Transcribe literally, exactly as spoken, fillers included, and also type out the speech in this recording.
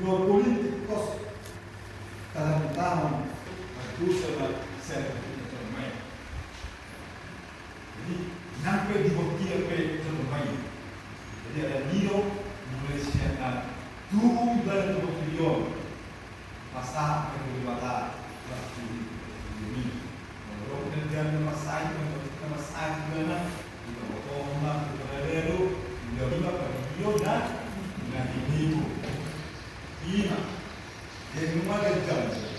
Dua politik kos, tahan-tahan, mardosa ma sian na jolma i. Jadi, nang pe di botkia pe jolma i. Jadi, alani i do, mulai sian na tubu ibana tu botki on. Pasahat ma tu Debata, martiri, martiri. Molo na dia na marsahit, na marsahit ibana, diboto ma tu Debata do, dia lima padidion na, na dibigo. Ima, dia nunga dia jam.